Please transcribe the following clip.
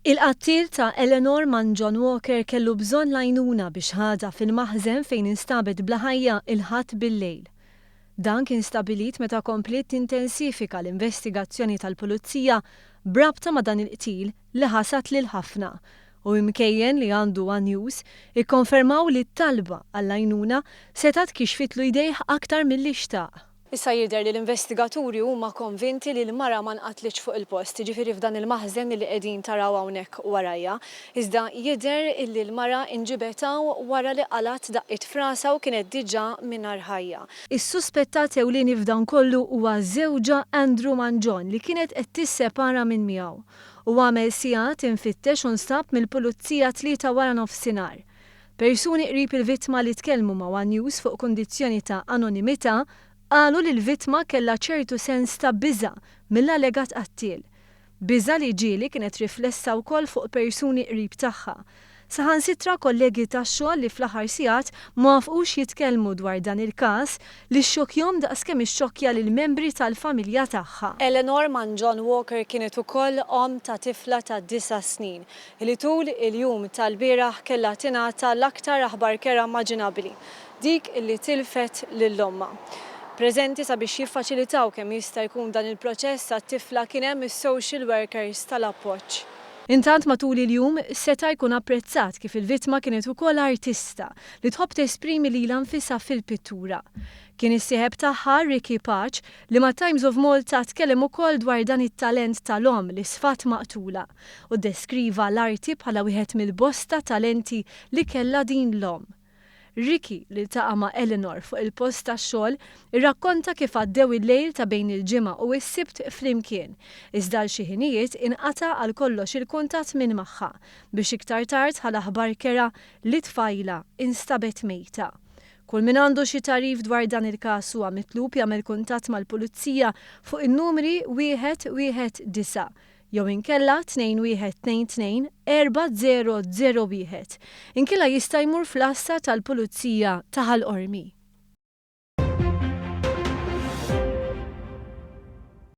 Il-qattiel ta' Eleanor Mangion Walker kellu bżonn l-għajnuna biex ħadha fil-maħżen fejn instabet bla ħajja il-Ħadd bil-lejl. Dan kien stabbilit meta kompliet tintensifika l-investigazzjoni tal-Pulizija b'rabta ma' dan il-qtil li ħasad lil ħafna u imkejjen li għandu one News ikkonfermaw li t-talba għall-għajnuna setgħet kixfitlu jdejh aktar milli xtaq. Issa jidher li l-investigaturi huma konvinti li l-mara ma nqatlitx fuq il-post, jiġifieri f'dan il-maħżen li qegħdin taraw hawnhekk warajja, iżda jidher illi l-mara inġibet hawn wara li qalgħet daqqiet f'rasha u kienet diġà mingħajr ħajja. Is-suspettat ewlieni f'dan kollu huwa żewġha Andrew Mangion li kienet qed tissepara minn miegħu. Huwa għamel sigħat imfittex u nstab mill-Pulizija t-Tlieta waranofsinhar. Persuni qrib il-vittma li tkellmu ma' one News fuq kundizzjoni ta' anonimità qalu li l-vittma kellha ċertu sens ta' biża' mill-allegat qattiel. Biża' li ġieli kienet riflessa wkoll fuq persuni qrib tagħha. Saħansitra kollegi tax-xogħol li fl-aħħar sigħat ma wafqux jitkellmu dwar dan il-każ li xxokkjahom daqskemm ixxokkja lill-membri tal-familja tagħha. Eleanor Mangion Walker kienet ukoll omm ta' tifla ta' disa' snin. li tul il-jum tal-bieraħ kellha tingħata l-aktar aħbar kerha immaġinabbli, dik li tilfet lil ommha. Preżenti sabiex jiffaċilitaw kemm jista' jkun dan il-proċess għat-tifla kien hemm is-social workers tal-Appoġġ. Intant matul il-jum seta' jkun apprezzat kif il-vittma kienet ukoll artista li tħobb tesprimi lilha nfisha fil-pittura. Kien is-sieħeb tagħha, Ricky Pace, li mat-Times of Malta tkellem ukoll dwar dan it-talent tal-omm li sfat maqtula u ddeskriva l-arti bħala wieħed mill-bosta talenti li kellha din l-omm. Ricky, li ltaqa' ma' Eleanor fuq il-post tax-xogħol, irrakkonta kif għaddew il-lejl ta' bejn il-Ġimgħa u s-Sibt flimkien, iżda għal xi ħinijiet inqata' għal kollox il-kuntatt minn magħha, biex iktar tard ħa l-aħbar kerha li t-tfajla instabet mejta. Kull min għandu xi tagħrif dwar dan il-każ huwa mitlub jagħmel kuntatt mal-Pulizija fuq in-numri 119 jew inkella 2122 4001. Inkella jista' jmur fl-għassa tal-Pulizija ta' Ħal Qormi.